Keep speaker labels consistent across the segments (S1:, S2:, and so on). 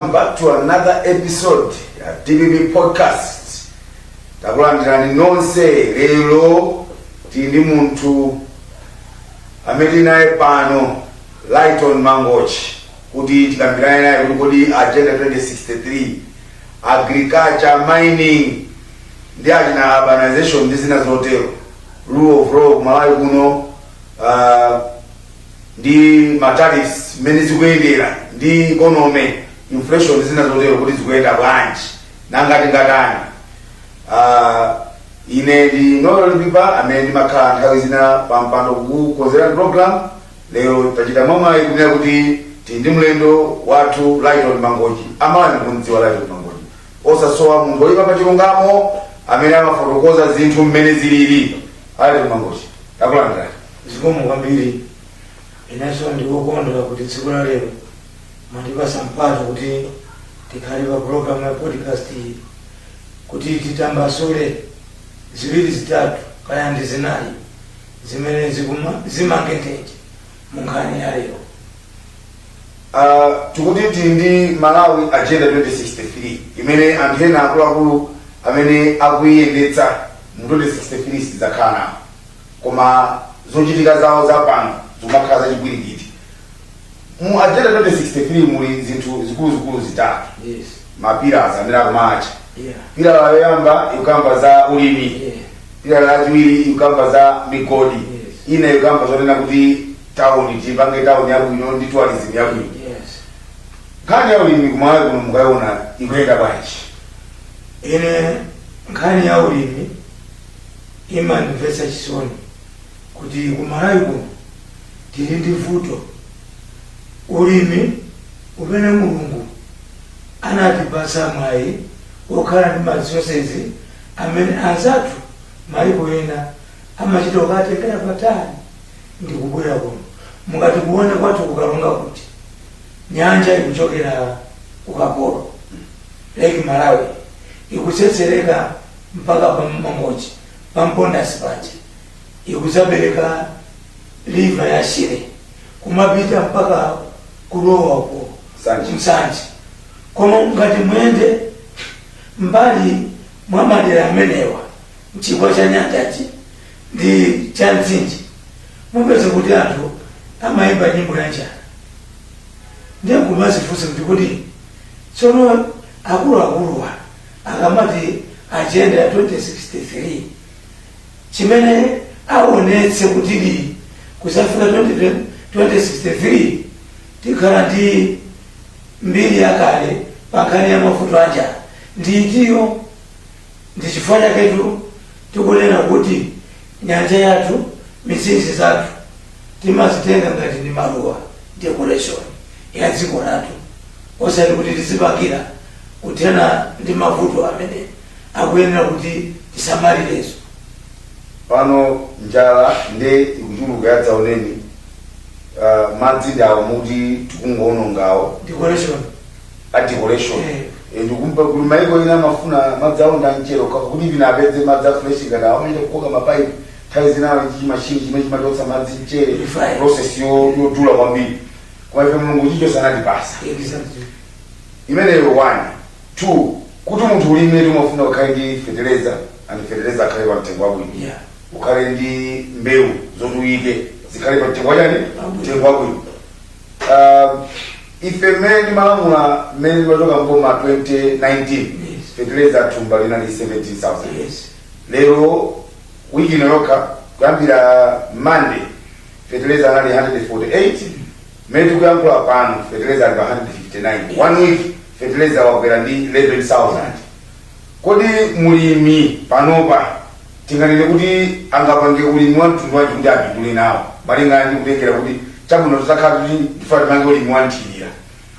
S1: Back to another episode ya DPP Podcast. Takulandirani nonse. Lero tili ndi munthu amene tili naye pano, Lighton Mangochi, kuti tikambirane naye kuti kodi Agenda 2063, agriculture, mining ndi achina urbanization ndi zina zotero, rule of law kumalawi kuno, ndi matariffs mmene zikuyendera, ndi economy, inflation ndi zina zotero, kuti zikuyenda bwanji, nanga tingatani? Ine ndi Noel Lipipa, amene ndimakhala nthawi zina pa mpando kukukonzerani program. Lero tachita mwamwayi kunena kuti tili ndi mlendo wathu, Lighton Mangochi. Amalawi mukumdziwa Lighton Mangochi, osasowa munthu oyipa pa chilungamo amene amafotokoza zinthu mmene zilili. Lighton Mangochi, takulandirani.
S2: Zikomo kwambiri. Inenso ndikukondwera kuti tsiku la lero mwandipasa mpata kuti tikhale pa program ya podcast iyi, kuti titambasule ziwiri, zitatu, kaya ndi zinayi zimene zimange nthenje mu nkhani ya lero.
S1: Tikuti tili ndi Malawi Agenda 2063, imene anthu ena akuluakulu amene akuyiyendetsa mu 2063 sidzakhala nawo, koma zochitika zawo zapano zimakhala zachigwirikiti. Mu Agenda 2063 muli zinthu zikuluzikulu zitatu, mapillars amene akumacha. Pillar yoyamba ikukamba za ulimi, pillar lachiwiri ikukamba za migodi, ina ikukamba zonena kuti tawuni, tipange tawuni yabwino ndi tourism yabwino. Nkhani ya ulimi kumalawi kuno mukayiona ikuyenda bwanji?
S2: Ine nkhani ya ulimi imandimvetsa chisoni kuti kumalawi kuno tili ndi vuto. Ulimi umene Mulungu anatipatsa mwayi wokhala ndi ma resources amene anzathu mayiko ena amachita kukatengera patali ndi kubwera kuno. Mukati kuone kwathu kukalonga kuti nyanja ikuchokera kukapolo, Lake Malawi, ikutsetsereka mpaka pa Mangochi, pa Mpondasi paja, ikudzabereka river ya Shire, kumapita mpaka kulowa uko.
S1: Nsanje.
S2: Msanje. Koma ngati muyende mbali mwa madera amenewa, mchigwa cha nyanjachi ndi cha mtsinje, mupeza kuti anthu amayimba nyimbo ya njala. Ndiye kumazifunsa kuti tsono akuluakuluwa akamati Agenda ya 2063, chimene aonetse kuti li kusafika 20 2063 tikhala ndi mbiri yakale pa nkhani ya mavuto a njala ndiitiyo? Ndi chifukwa chaketu tikunena kuti nyanja yathu, mitsinje zathu, timazitenga ngati ndi maluwa, decoration ya dziko lathu, osati kuti tizipangira kuthena ndi mavuto amene akuyenera kuti tisamalirezo.
S1: Pano njala nde ikuchuluka yadzaoneni. Madzi ndi awo muti tikungoonongawo.
S2: Decoration.
S1: A decoration.
S2: Eh.
S1: Ndikumva kuti maiko ena amafuna madzi awo ndi amchere okha, kuti ipina apeze madzi a fresh ngati awo, amachita kukoka mapaipi nthawi zinawo chimashini chimene chimachotsa madzi mchere.
S2: Purify.
S1: Process yodula kwambiri, koma ife Mulungu chicho sanatipasa. Imeneyo one. Two, kuti munthu ulime timafuna ukhale ndi fetereza, and fetereza akhale pa mtengo wabwino, ukhale ndi mbewu zoti uyike, zikhale pa mtengo wachani?
S2: Wabwino.
S1: Mtengo wabwino. Ife mmene timalamula, mmene timachoka mboma 2019, fetereza thumba linali 17,000. Lero wiki ino yokha, kuyambira Monday, fetereza anali 148. Mmene tikuyankhula pano fetereza ali pa 159. One week fetereza wakwera ndi 11,000. Kodi mulimi panopa tinganene kuti angapange ulimi wa mtundu wanji kuti apindule nawo, malingana ndi kutengera kuti chabwino titakhala kuti tifuna tipange ulimi wa nthirira?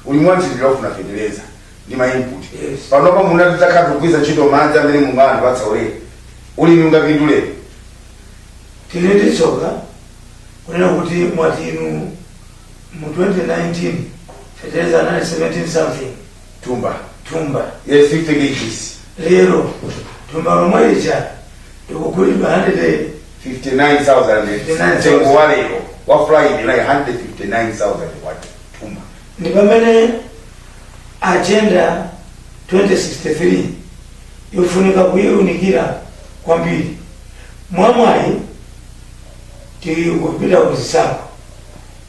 S1: Ulimi wa nthirira ufuna fetereza ndi ma input. Panopa muna titakhala tikugwiza ntchito madzi amene Mulungu anatipatsa ulere, ulimi ungapindule?
S2: Tili ndi tsoka kunena kuti mwati inu mu 2019 fetereza anali 17 something.
S1: Thumba.
S2: Thumba.
S1: Yes, 50 kgs.
S2: Lero thumba lomwe lija likugulidwa 100
S1: 59,000.
S2: 59,000.
S1: Mtengo wa lero wa Friday like 159,000 wa thumba.
S2: Ndi pamene Agenda 2063 yofunika kuyiunikira kwambiri. Mwamwayi tikupita kuzisankho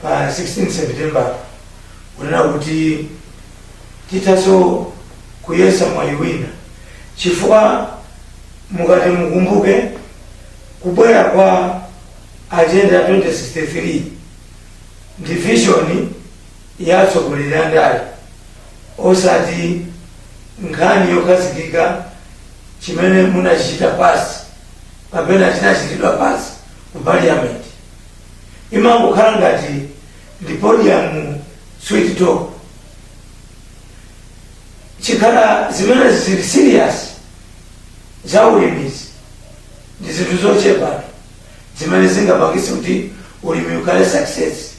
S2: pa 16 September, kunena kuti titaso kuyesa mwayi wina, chifukwa mukati mukumbuke kubwera kwa Agenda 2063 ndi vision ya atsogoleri a ndale, osati nkhani yokhazikika chimene munachita pass kapena chinachitidwa pass ku parliament. Imangokhala ngati ndi podium sweet talk. Chikhala zimene zili serious za ulimizi ndi zinthu zochepa zimene zingapangise kuti ulimi ukhale success.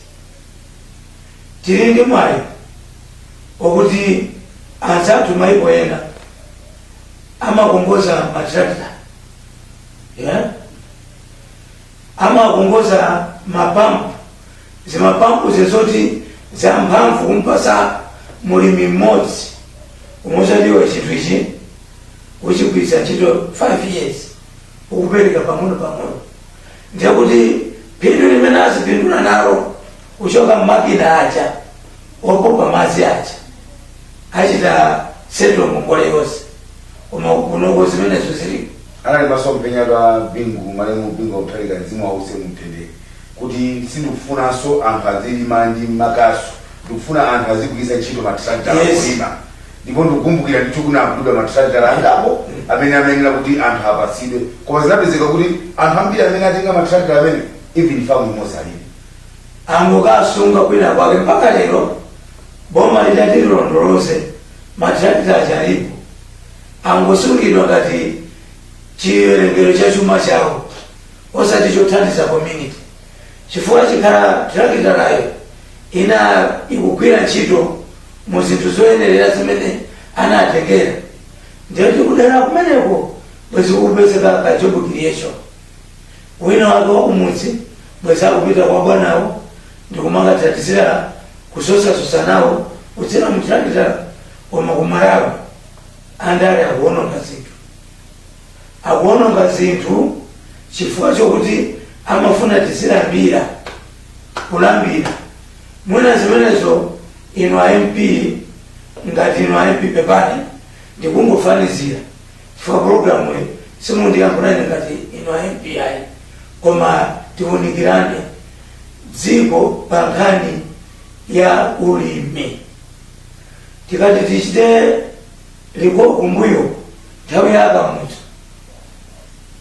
S2: Tili ndi mwayi okuti anzathu maiko ena amakongoza matrakta, yeah? Amakongoza mapampu, zimapampu zezoti zamphamvu kumpasa mulimi mmodzi, umosatiwa chinthu ichi uchigwiritsa ntchito 5 years, ukupereka pang'ono pang'ono. Ndiye kuti phindu limene azipindula nalo kuchoka mmakina aja opopa madzi aja achita settle ngongole yonse. Koma kunoko zimenezo ziliko?
S1: Anali masomphenya pa Bingu, malemu Bingu Mutharika, mzimu wause mumtendere, kuti sindikufunanso anthu azilima ndi makasu, ndikufuna anthu azigwiritsa ntchito matrakitala kulima. Ndipo ndikukumbukira ndithu kunagulidwa matrakitala angapo amene amayenera kuti anthu apatsidwe, koma zinapezeka kuti anthu ambiri amene atenga matrakitala amene, even famu imodzi alibe.
S2: Angokasunga kwina kwake mpaka lero. Boma litati lilondoloze, matrakita aja alipo, angosungidwa ngati chiwerengero cha chuma chawo, osati chothandiza community, chifukwa chikhala trakitalayo ina ikugwira ntchito mu zinthu zoyenerera zimene anatengera, ndiye kudera kumeneko bwezi kupezeka ka job creation. Wina wake wakumudzi bwezi akupita kwa bwanawo ndikumakathandizira kusosasosa nawo kudzera mutrakitala. Koma kumalawi andale akuononga zinthu, akuononga zinthu chifukwa chokuti amafuna tizilambira, kulambira mwina zimenezo. Inu a MP, ngati inu a MP, pepani, ndikungofanizira chifukwa programu iyi simundiyankhulani ngati inu a MP ayi, koma tiwunikirane dziko pa nkhani ya ulimi. Tikati tichite liko kumbuyo, nthawi ya Kamuzu,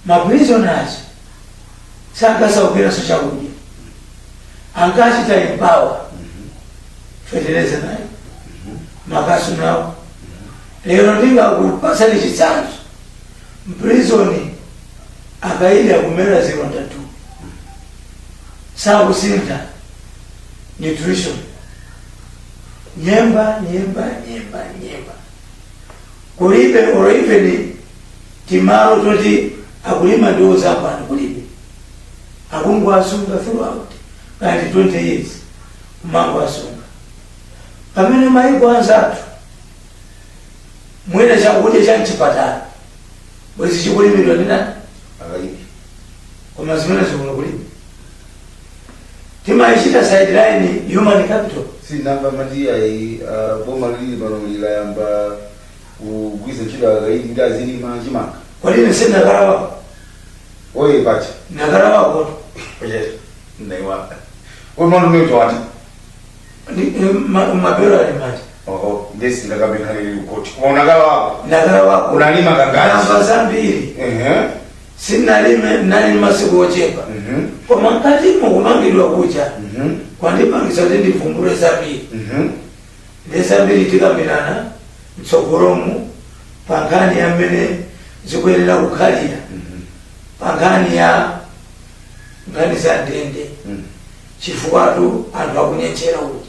S2: ma prisoners sankasaukiranso chakudya, ankachita empower, fetereza nayo, makasu nawo. Lero ndingakupasani chitsanzo, m'prison akaidi akumera zilonda tu, sakusintha nutrition, nyemba, nyemba, nyemba, nyemba kulibe, or even timalo toti akulima ndiwo zapano kulibe. Akungu asunga throughout kati 20 years, kumango asunga, pamene maiko anzathu mwina chakudya cha mchipatala bwezi chikulimidwa ndi nani?
S1: Akaidi.
S2: Koma zimenezo kuno kulibe. Timayichita sideline human capital.
S1: Sinamva mati ayi, boma lili pano lilayamba kugwiza ntchito akaidi kuti azilima chimanga.
S2: Kodi sinakalawako?
S1: Oye pacha.
S2: Nakalawako.
S1: Ndaiwa oye mwana wati.
S2: Mabelo ali manja.
S1: Oho, ndesi ndakapekhaleli ukoti koma unakalawako?
S2: Nakalawako.
S1: Unalima kangati?
S2: Namba zambiri. Sinalime, nali masiku ochepa, koma mkatimo kumangidwa kucha kwandipangisa kuti ndivumbule zambiri. Ndi zambiri tikambirana mtsogolomu pa nkhani ya mmene zikuyenera kukhalira, pa nkhani ya nkhani za ndende, chifukwatu anthu akunyentchera kuti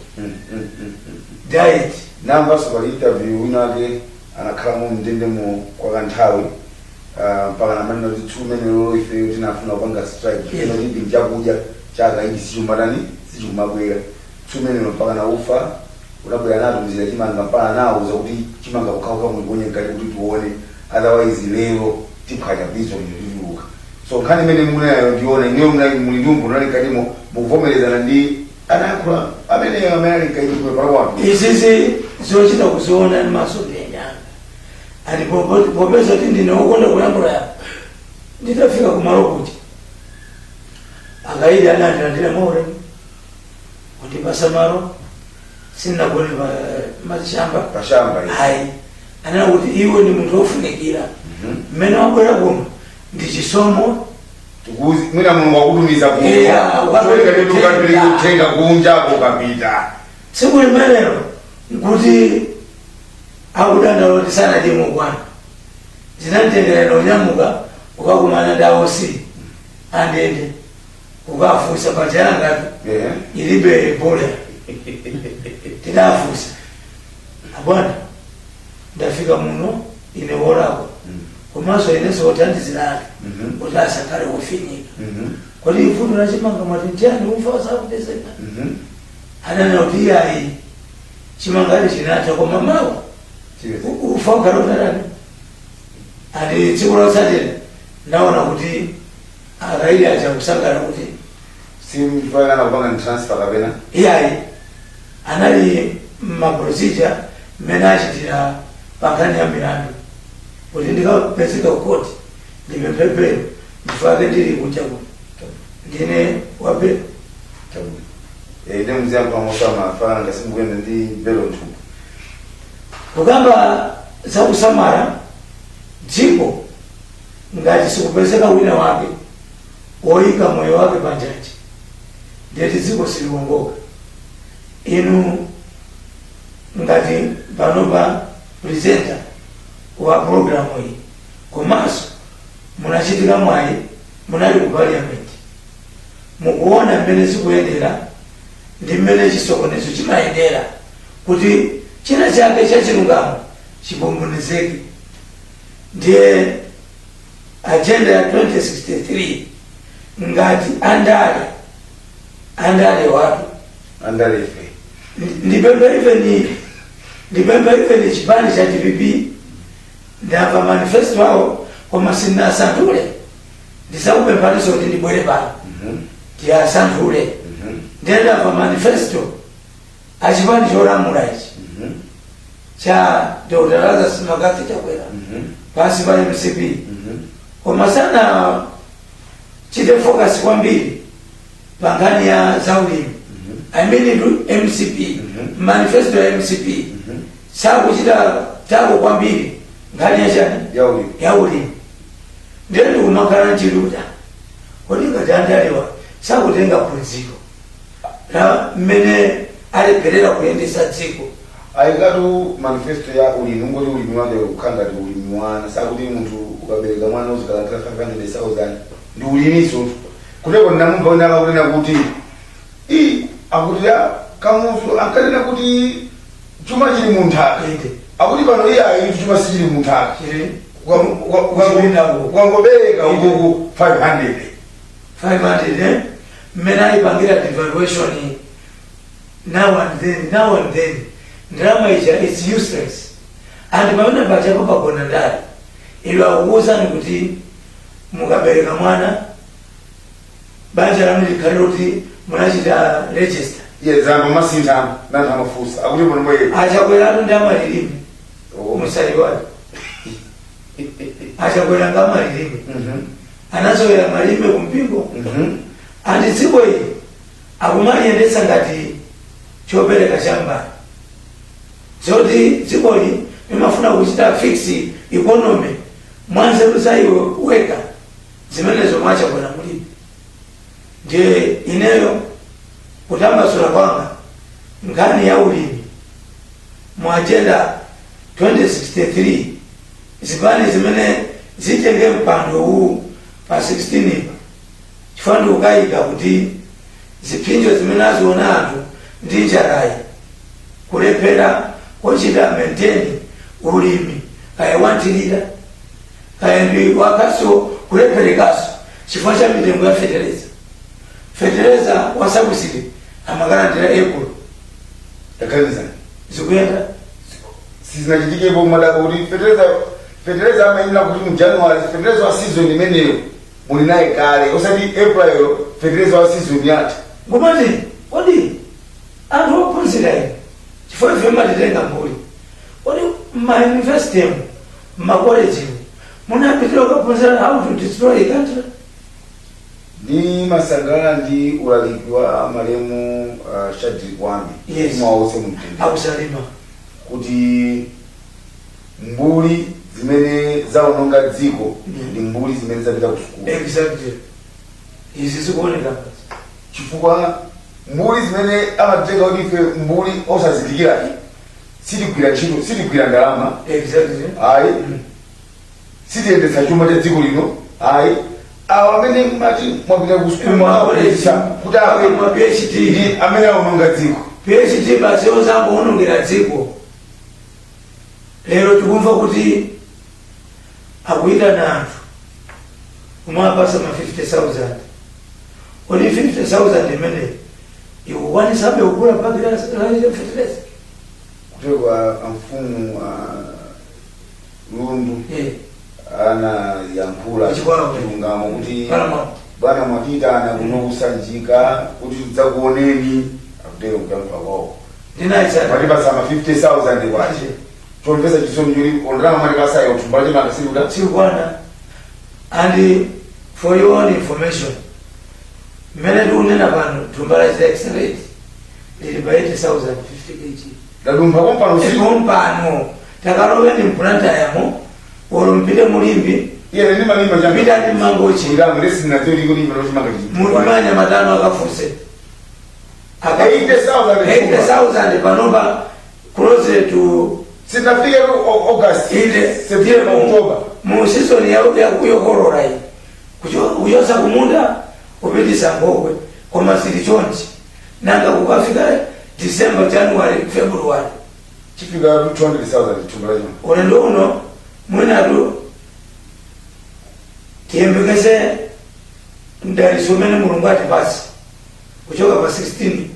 S2: diet.
S1: Namvanso pali interview wina ake anakhalamo mndendemo kwa kanthawi, mpaka namanena kuti tsiku limenelo ifeyo tinafuna kupanga strike, ino chipindi chakudya cha akaidi sichumatani, sichikumabwera tsiku limenelo, mpaka na ufa. Unabwera nato mzira chimanga mpana nawo kuti chimanga kukhauka muliponye mkati kuti tione, otherwise lero tiphwanya bizo lilituluka. So nkhani imene munayo ndiona ineyo muli ndi umboni ali mkatimo, mukuvomerezana ndi anayankhula ameneyo amene ali mkati pala.
S2: Izizi zochita kuziona ndi masomphenya anga. Ati popeza kuti ndine wokonda kuyankhula yapo, nditafika kumalo kuja akaidi anandilandira maulemu kundipasa malo, sindinagone pa mashamba.
S1: Pashamba.
S2: Ayi, anena kuti iwe ndi munthu wofunikira, mmene wabwera kuno ndi chisomo.
S1: Tikuzi mwina Mulungu akutumiza kuno
S2: Yeah,
S1: kupereka uthenga kunjako ukapita.
S2: Tsiku limenelo nkuti akudandaula kuti sanadye mokwana. Zinanditengerera unyamuka ukakumana ndi aosi andende kukafunsa pachayangati ilibe bola. Tidafunsa, "Abwana, ndafika muno ine wolakwa, komanso inenso wothandizira anthu kuti asakhale wofinyika. Kodi vuto lachimanga mwati njani, ufa wasakupezeka?" Anana kuti iyayi, chimangati chinatha, koma mawa ufa ukhala utatani. Ati tsiku lotsatira ndaona kuti akaidi aja kusangala kuti
S1: Simfanana kupanga ni transfer kapena?
S2: Iyayi, anali maprocedure mmene achitira pankhani ya milandu kuti ndikapezeka kukoti ndipemphe, ndifake ndili kunja kuno ndine wabe.
S1: Ine muziyankhula mosama fanana ngasimukuyenda ndi belo mthumba.
S2: Kukamba zakusamala dziko, ngati sikupezeka wina wake woyika moyo wake panjanji, ndeti dziko siliwongoka. Inu ngati panopa presenter wa programu iyi, komanso munachitika mwayi munali ku parliament, mukuona mmene zikuyendera ndi mmene chisokonezo chimayendera kuti china chake chachilungamo chipombonezeke. Ndiye agenda ya 2063, ngati andale watu
S1: Andalefe.
S2: Ndipempha even chipani cha DPP, ndamva manifesto awo koma sindinasanthule. Ndisakupemphaniso kuti ndibwere pano tiyasanthule. Ndiye ndamva manifesto achipani cholamula ichi cha Dr Lazarus McCarthy Chakwera pansi pa MCP, koma sana chite focus kwambiri pa nkhani ya zaulimi. I mean to MCP, manifesto ya MCP sakuchita tackle kwambiri nkhani yachani?
S1: Yaulimi.
S2: Ya ulimi. Ndiye ndikumakhala nchiluta kodi ngati andalewa sakutenga phunziro la mmene alepherera kuyendesa dziko.
S1: Ayikatu manifesto ya ulimi, ungoti ulimi wake ukhala ngati ulimi wana, sakuti munthu ukabereka mwana uzikalandira 500,000 ndi ulimiso. Kuteko ndinamumva wina akakunena kuti i akuti ya Kamuzu ankanena kuti chuma chili munthaka. Akuti pano iye ayi, chuma sichili munthaka.
S2: Chili Kuchipinda uko.
S1: Ukangobereka ukuku 500.
S2: 500, eh? Mmene ayipangira devaluation now and then, now and then, ndalama ija is useless. And pamene pachapo pagona ndale ilo, akukuwuzani kuti mukabereka mwana banja lanu likhale kuti munachita register.
S1: Iye zamba masinthana nanthu amafunsa akuti pano bwe
S2: Achakweratu ndi amalilime, musaliwali Achakwera nga amalilime, anazowera malilime kumpingo. Andi dziko ili akumaliyendetsa ngati chopereka chambali, zoti dzikoli limafuna kuchita fix economy mwanzeru za iwe weka, zimenezo mwachakwera mulibe. Ndiye ineyo kutambasula kwanga, nkhani ya ulimi mu agenda 2063, zipani zimene zitenge mpando uwu pa 16 ipa, chifukwa ndikukayika kuti ziphinjo zimene aziona anthu ndi njalayi, kulephera kochita maintain ulimi, kaya wanthirira kaya ndi wakaso, kulepherekaso chifukwa cha mitengo ya fetereza. Fetereza wa subsidy amakalandira April.
S1: Taganizani.
S2: Zikuyenda.
S1: Sizinachitikepo madaka kuti fetereza amayenera kuti mu January fetereza wa season imeneyo muli naye kale, osati April fetereza wa season yatha.
S2: Ngumati kodi anthu ophunzira inu, chifukwa ife matitenga mbuli, kodi mmayunivesitimu, mmakolejimu munapitira kukaphunzira how to destroy a country?
S1: Ndi masangalala ndi ulaliki wa malemu Shadric Wambi, mwawose mumtendere,
S2: akusalima,
S1: kuti mbuli zimene zawononga dziko ndi mbuli zimene zapita ku sukulu.
S2: Exactly, izi zikuoneka.
S1: Chifukwa mbuli zimene amatenga kuti ife mbuli osazindikira sitigwira ntchito, sitigwira ndalama, ayi, sitiyendetsa chuma cha dziko lino, ayi. Awa amene mati mwapita ku sukulu, mwaphunzitsa kuti awe
S2: ma PhD,
S1: ndi amene awononga dziko.
S2: PhD basi ozangoonongera dziko. Lero tikumva kuti akuyitana anthu kumapasa ma 50,000. Kodi 50,000 imene ikukwanisabe kugula bagi la fetereza?
S1: Kutero amfumu Lundu anayankhula
S2: Chikwawa.
S1: chilungamo kuti
S2: Paramount.
S1: Bwana, mwatiyitana kuno kusanjika kuti tidzakuoneni, akutero kuyankhula kwawo.
S2: Ndinayitsata.
S1: Mwatipasa ma 50,000 kwacha. Chomvetsa chisoni choti ondalama mwatipasayo thumba lachimanga silikuta.
S2: Sikwana. And for your own information, mmene tikunena pano thumba la accelerate lili pa 80,000 50 kg.
S1: Ladumpha kompano usiku.
S2: Kompano takaloweni mPlantyremo olo mpite muLimbe.
S1: Iye ndi malima cha
S2: Pitani mMangochi.
S1: Chilango ndisinadziwa kuti kulima lochimanga chichi.
S2: Mutumanya matano akafunse.
S1: 80,000.
S2: 80,000 panopa, close to
S1: Sinafike ku August,
S2: ine
S1: September, October.
S2: Mu season yokolola iyi, kuchosa kumunda kupitisa ngokwe, koma zili chonchi, nanga kukafika December, January, February?
S1: Chifika 200,000 thumba lachimanga.
S2: Ulendo uno mwinatu tiyembekeze mdaliso umene Mulungu atipasi kuchoka pa 16,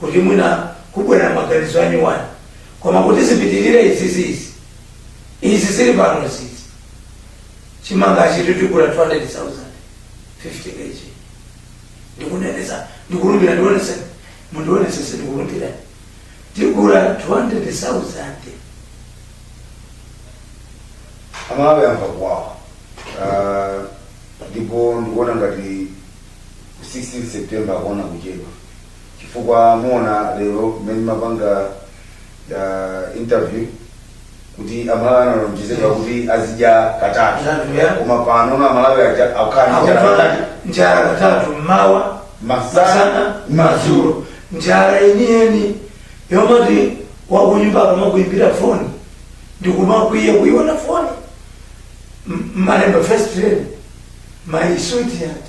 S2: kuti mwina kubwera maganizo anyuwani, koma kuti zipitirire izizizi, izi zili pano zizi, chimanga chititikula 200,000 50 kg. Ndikunenesa, ndikulumbira, ndionese, mundionesese, ndikulumbira, tikula 200,000.
S1: Amalawi amva kuwawa. Ndipo ndikuona ngati ku 16 September akuona kuchedwa, chifukwa muona lero mmene mapanga interview kuti Amalawi analonjezedwa kuti azidya katatu.
S2: Katatu, ya.
S1: Koma pano na Amalawi aja akukhala ndi njala katatu.
S2: Njala katatu, mmawa,
S1: masana,
S2: masana, madzulo. Njala yeniyeni yomati wakunyumba akamakuimbira foni ndikumakwiya kuiona foni, malemba first lady, my sweetheart,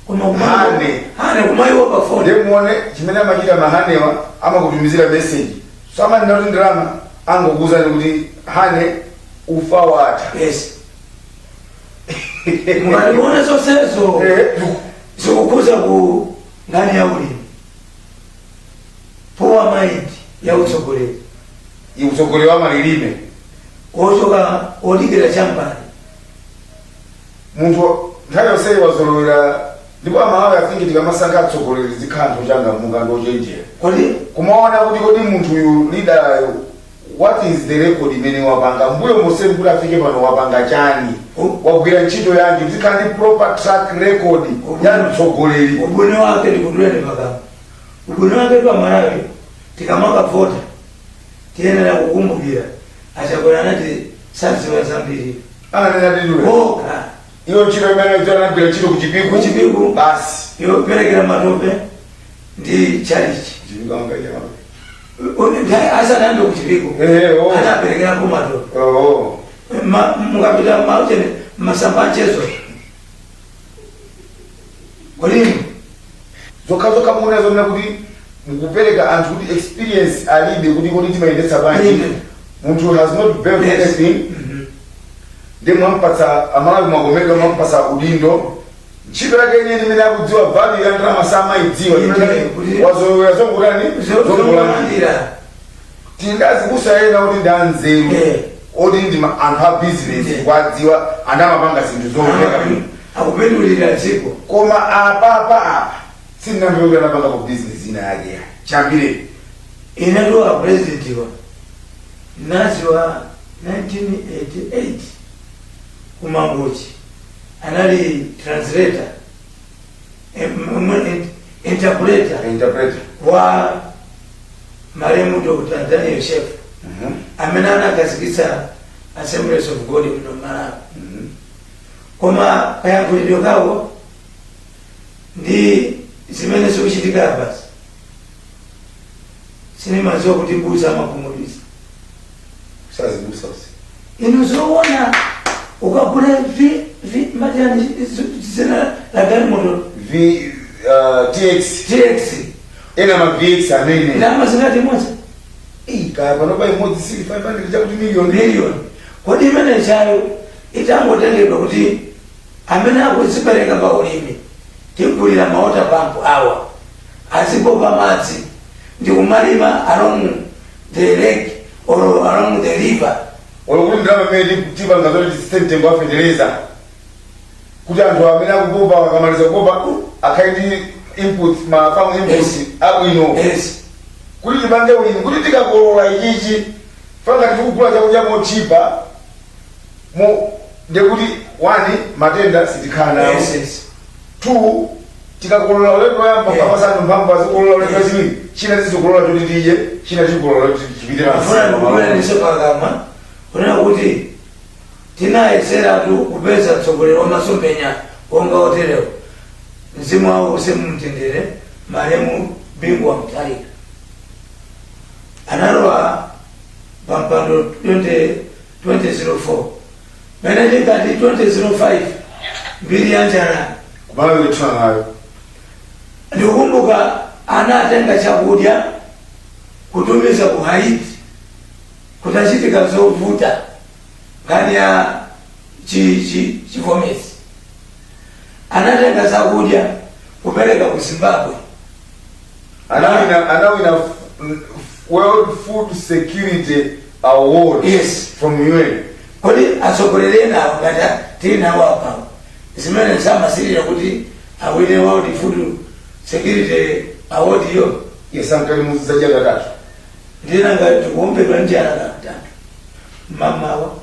S2: koma
S1: Honey.
S2: Honey, kumayiwa pa foni.
S1: Ndimuone chimene amachita ma honeywa, amakutumizira message, so amanena kuti ndalama, angokuuzani kuti honey, ufa watha.
S2: Yes, mukationa zonsezo zikukhuza ku nkhani ya ulimi, poor mind ya utsogoleri.
S1: Utsogoleri wa malilime.
S2: Ochoka odikira chambali.
S1: Munthu nthawi yonseyi wazolowera, ndipo Amalawi afingi tikamasankha atsogoleri zikhala anthu ochangamuka ndi ochenjera,
S2: kodi
S1: kumaona kuti kodi munthuyu, leaderyo, what is the record imene wapanga mbuyo monsemu kuti afike pano? Wapanga chani? Wagwira ntchito yanji? Zikhala ndi proper track record ya mtsogoleri.
S2: Ubwino wake, ndikutuleni pakamwa, ubwino wake tu Amalawi tikamakavota tiyenera kukumbukira aChakwera anati sadziwa zambiri.
S1: Ananena tiliwe
S2: okha.
S1: Iyo ntchito imene anagwira ntchito kuChipiku.
S2: Kuchipiku.
S1: Basi.
S2: Yoperekera matope ndi chalichi.
S1: Chipiku amakaita matope?
S2: Asanayambe kuChipiku
S1: Eh, oh.
S2: anaperekerako matope.
S1: Oh.
S2: Mukapita mauchene masamba anchezo kolini.
S1: Zokha muona zomena kuti mukupereka anthu kuti experience alibe, kuti kodi timayendetsa bwanji.
S2: Alibe.
S1: Munthu has not built anything, ndi mwampatsa, Amalawi mwakomedwa, mwampatsa udindo, ntchito yake yenyewe imene akudziwa, value ya ndalama samayidziwa.
S2: Inde,
S1: Wazolowera zongotani? Zongolandira.
S2: Zolandira.
S1: Tindazibusa ena kuti ndi anzeru, oti ndi anthu a business, kwadziwa anthu amapanga zinthu zomveka bwino.
S2: Akupindulira dziko.
S1: Koma apapa apa sindinamve kuti anapanga ku business ina yake ya chambire.
S2: Inetu a president wa naziwa 1988 kuMangochi anali translator, interpreter
S1: interpreter
S2: wa malemu Dr. Daniel Shepherd, amene anakhazikitsa Assemblies of God muno Malawi. Koma kayankhulidwe kawo ndi zimene zikuchitika apasi, sinimadziwa kuti busa amakhumudwitsa.
S1: Sazibusa usi.
S2: Inu zoona, ukagula vi matiyani, zina la galimoto?
S1: V TX.
S2: TX.
S1: Ena ma VX amene
S2: Ndalama zingati imodzi?
S1: Kaya panopa imodzi sili 500 chakuti million.
S2: Miliyoni. Kodi imene chayo itangotengedwa kuti amene akuzipereka pa ulimi, tigulira ma water pump awa, azipopa madzi ndi kumalima along the lake or along the river.
S1: Olo kuti ndalama imene tipanga zoti tisite mtengo wa fetereza, kuti anthu amene akupopa akamaliza kupopa akhale ndi inputs, ma farm inputs abwino, kuti tipange ulimi, kuti tikakolola ichichi, fanga tikugula chakudya mochipa mo, ndekuti one, matenda sitikhala nawo.
S2: yes yes
S1: Two, tikakolola ulendo woyamba, kapasa anthu mphamvu azikolola ulendo wachiwiri, china tizikolola choti tidye, china tikolola choti chipite
S2: Afuna
S1: pansi.
S2: ndikulandiso pakamwa kunena kuti tinayeseratu kupeza mtsogoleri wa masomphenya wonga oterewo. Mzimu wawo use mumtendere, malemu Bingu wa Mutharika analowa pampando 20 2004, mene tikati 2005 mbiri ya njala
S1: Kumalawi kuthana nayo.
S2: Ndikukumbuka anatenga chakudya kutumiza ku Haiti kutachitika zovuta nkhani ya chivomezi. Anatenga zakudya kupereka ku Zimbabwe.
S1: Anawina World Food Security Award from UN.
S2: Kodi atsogoleri enawo ngati tili nawo apawo, zimene zamasirira kuti awine World Food Security Award yo?
S1: Yesankali muzadya katatu.
S2: Ndinanga tikuombedwa njala katatu, mamawa,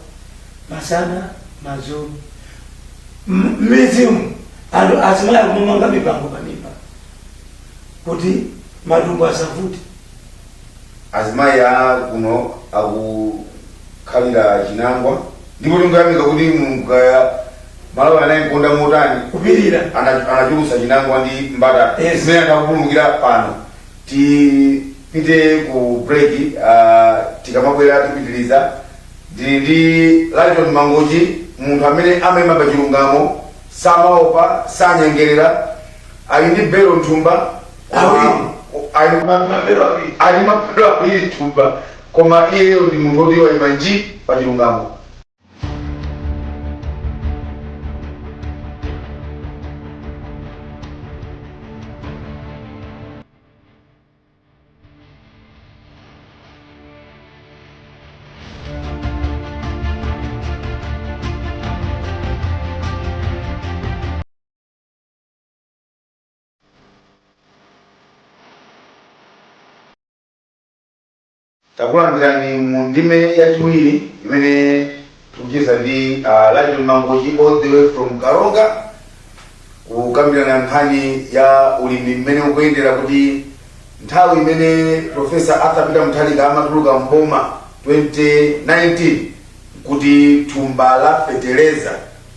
S2: masana, madzulo. M'midzimu anthu azimayi akumamanga mipango pamimba kuti matumbo asavute.
S1: Azimayi a kuno akukhalira chinangwa, ndipo tingoyamika kuti Mulungu, kaya Malawi anayikonda motani,
S2: kupirira.
S1: Anachulutsa chinangwa ndi mbatata zimene anthu akupulumukira pano. Tipite ku break, tikamabwera tipitiliza. Ndili ndi Lighton Mangochi, munthu amene amayima pa chilungamo, samaopa, sanyengerera, ali ndi belo mthumba.
S2: Awiri.
S1: Ali
S2: mabelo awiri.
S1: Ali mabelo awiri mthumba, koma iyeyo ndi munthu woti wayima nji pa chilungamo. Takulandirani mu ndime yachiwiri imene tikucheza ndi Lighton Mangochi all the way from Karonga, kukambirana nkhani ya ulimi mmene ukuyendera, kuti nthawi imene Professor Arthur Peter Mutharika amatuluka mboma 2019 kuti thumba la feteleza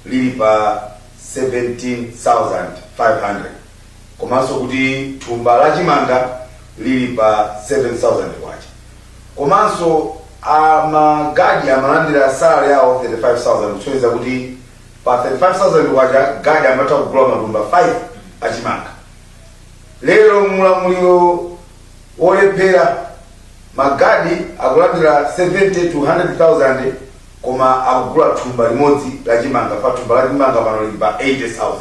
S1: lili pa 17,500, komanso kuti thumba la chimanga lili pa 7,000 kwacha, komanso amagadi amalandira salary yawo 35,000, kusonyeza kuti pa 35,000 kwacha gadi amatha kugula matumba 5 achimanga. Lero mulamuliro wolephera, magadi akulandira 70 to 100,000, koma akugula thumba limodzi la chimanga, pa thumba la chimanga pano lili pa 80,000.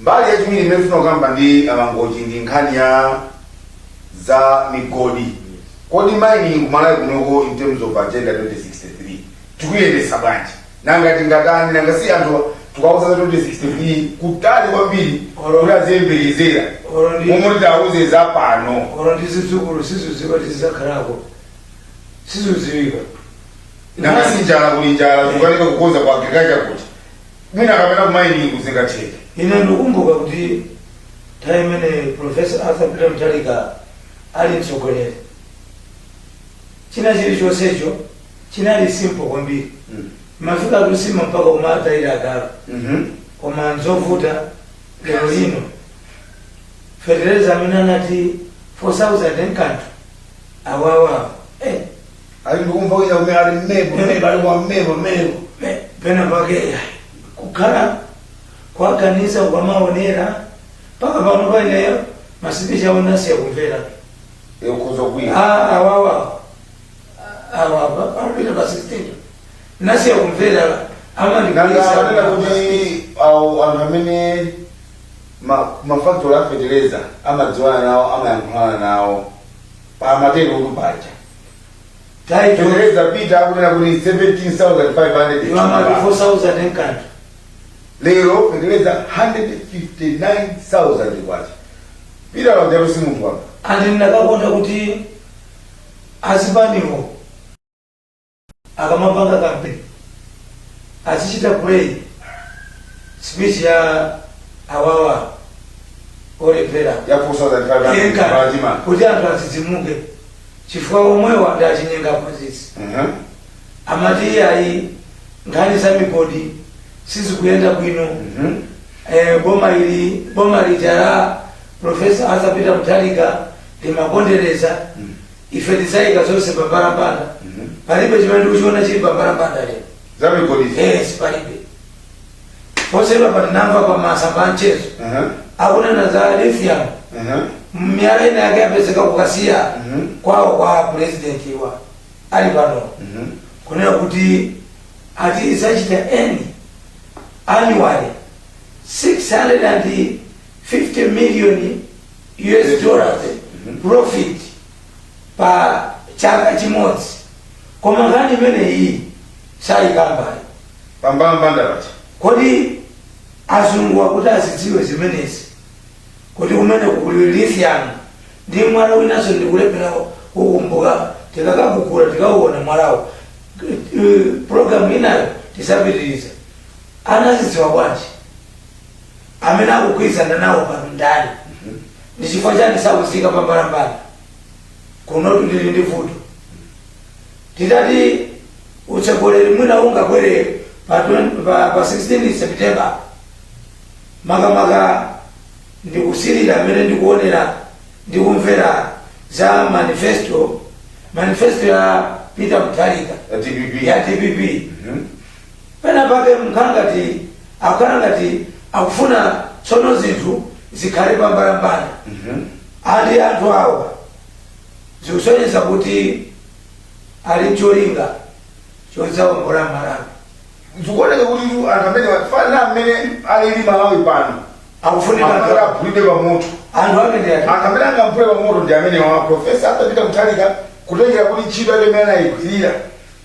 S1: Mbali yachiwiri imene tifuna kukamba ndi aMangochi ndi nkhani ya za migodi. Kodi mining kuMalawi kunoko, in terms of Agenda 2063, tikuyendesa bwanji? Nanga tingatani? Nanga si anthu tukauza za 2063 kutali kwambiri kuti aziyembekezera?
S2: Olo ndi
S1: Momwe titauze za pano.
S2: Olo ndi zidzukulu sizudziwa kuti zidzakhalako, sizudziwika.
S1: Nanga si njala? Kuli njala, kukanika kukonza kwa agriculture kuti mwina kapena ku mining kuzingatheke.
S2: Ine ndikumbuka kuti nthawi imene Professor Arthur Peter Mutharika ali mtsogoleri, china chilichonsecho chinali simple kwambiri. Mafika kusima mpaka kumatayira agalu. Koma nzovuta lero lino. Fetereza amene anati 4000 nkanthu awawa, eh.
S1: Ali ndikumva wina kumene ali mmepo mmepo, ali kwa mmepo mmepo.
S2: Pena pake kukhala kwaganiza ukamaonera paka pano paineyo ma speech awo nasiya kumvera.
S1: Ukhoza kwina.
S2: Ah, awawa awa panopita pa 16 nasiya kumvera.
S1: Nanga amanena kuti awo anthu amene mafactory a fetereza amadziwana nawo, amayankhulana nawo pamatero kuti paja fetereza pita akunena kuti 17,500.
S2: Amati 4000 nkanthu.
S1: Lero fetereza 159,000 kwacha. Pita lajalo si munthu wapa.
S2: Andi ndinakakonda kuti azipaniwo akamapanga campaign azichita play speech ya awawa olephera.
S1: Ya 4,500 palachima.
S2: Kuti anthu adzidzimuke, chifukwa omwewa ndi achinyenga aphunzitsi. Amati ayi, nkhani za migodi sizikuyenda bwino. Boma ili, boma lija la Professor Arthur Peter Mutharika limapondereza. Ife tidzayika zonse pambalambanda. Palibe chimene ndikuchiona chili pambalambanda lero.
S1: Za migodizi?
S2: Yes, palibe. Posachedwa patinamva pa masamba a mchezo akunena za lithium, miyala ina yake yapezeka kukasiya kwawo kwa president wa ali pano, kunena kuti ati izachita earn annually 650 million US dollars profit pa chaka chimodzi. Koma nkhani imeneyi sayikambayi.
S1: Pambalambanda pacha.
S2: Kodi azungu akuti azidziwe zimenezi, kuti kumene kuli lithium ndi mwala winanso ndikulephera kukumbuka, tikakagugula tikauona mwalawo, program inayo tisapitiriza, anazidziwa bwanji? Amene akugwirizana nawo pano ndani? Ndi chifukwa chani sakuzika pambalambanda? Kunotu tili ndi vuto. Titati utsogoleri mwina ungabwere pa 16 September, makamaka ndikusilira amene ndikuonera ndikumvera za manifesto ya Peter Mutharika.
S1: Ya DPP.
S2: Ya DPP. Pena pake mkhala ngati akukhala ngati akufuna tsono zinthu zikhale pambalambanda. Andi anthu awa zikusonyeza kuti ali cholinga chodzawombola Malawi.
S1: Zikuoneka kuti anthu amene fana amene alili Malawi pano
S2: akufunika
S1: amene aphulidwe pamoto.
S2: Anthu amene ati
S1: Anthu amene angamphule pamoto ndi amene wa Professor Arthur Peter Mutharika, kutengera kuti ntchito yake imene anayigwirira,